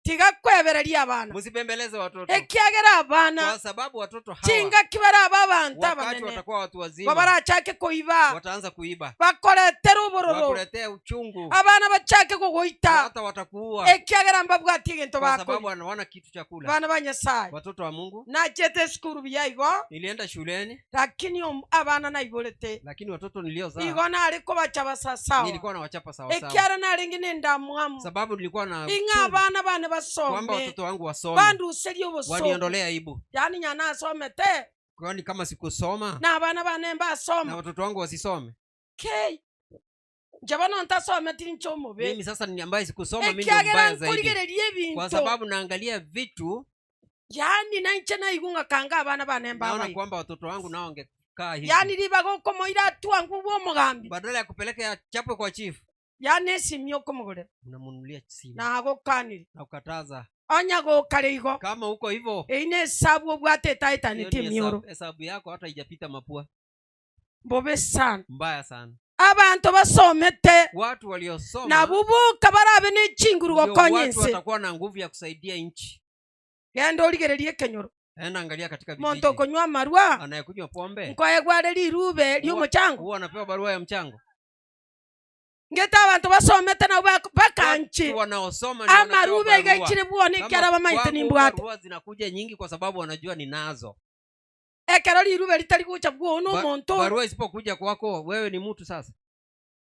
Tiga kwebereria abana. Msibembeleze watoto. Ekiagera abana Kwa sababu watoto hawa chingaki barabe abanto wakati abanene, watakuwa watu wazima babarachake koiba, wataanza kuiba, bakoretere obororo, wakuletea uchungu, abana bachake kogoita, hata watakuua ekiagera mbabwati egento kwa sababu bakoria. wanaona kitu cha kula. Abana ba Nyasaye, Watoto wa Mungu, nachete esukuru buya igo, nilienda shuleni, lakini om- abana naiborete lakini watoto niliozaa igo nare kobachaba sasawa, nilikuwa nawachapa sawasawa, ekiara narenge nendamwamu, sababu nilikuwa na ing'a uchungu abana bane kwamba basome, watoto wangu wasome, banduserie obosomi, waniondolea aibu. yaani nyana asomete Kwani kama sikusoma na abana bane na mbasoma watoto wangu wasisome, kei inche bono ntasometi ninche omobe mimi sasa ni ambaye sikusoma, mimi ndio ekiagera mbaya zaidi, nkorigereria kwa ebinto sababu naangalia vitu, yaani nainche naigwa ng'a kanga abana bane naona mbabaye kwamba watoto wangu nao wangekaa hivi, yaani ribaga okomoira atwangwe bwa omogambi badala ya kupeleka ya chapwe kwa chief, yaani esimi okomogorera unamnunulia simu nagokanire na kukataza. onya gokare igo Kama uko hivyo, eyio na esabu obwate hiyo etaetaneti ni emioro hesabu, hesabu yako hata haijapita mapua. mbobe sana Mbaya sana. Abanto basomete Watu waliosoma nabwo boka barabe ne chinguru ndio gokonya watu ense. watakuwa na nguvu ya kusaidia nchi. Genda origererie ekenyoro. Enda angalia katika Monto vijiji, okonywa amarwa anayekunywa pombe nkoegwa are rirube huwa ri'omochango. huwa anapewa barua ya mchango. Ngete abanto basomete nabo bako- bakanche Watu wanaosoma ndio wanapewa amarube barua. igaichire bwone Kama ekiara bamaete kwangu nimbwate. barua zinakuja nyingi kwa sababu wanajua ninazo. Ekero rirube ritari gocha bwoo Ba, nomonto barua isipokuja kwako wewe ni mtu sasa.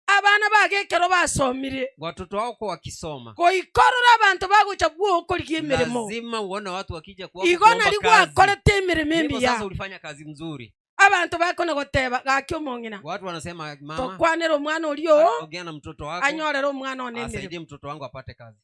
abana bage ekero basomire Watoto wako wakisoma goika orore abanto bagocha bwoo okorigia emeremo lazima uone watu wakija kwako igo kuomba nari kazi. gwakorete emeremo Ndipo emiya sasa ulifanya kazi mzuri. abanto bakona goteba gaki omong'ina Watu wanasema mama, tokwanera omwana oria oo ongea na mtoto wako anyorere omwana one emeremo asaidie mtoto wangu apate kazi.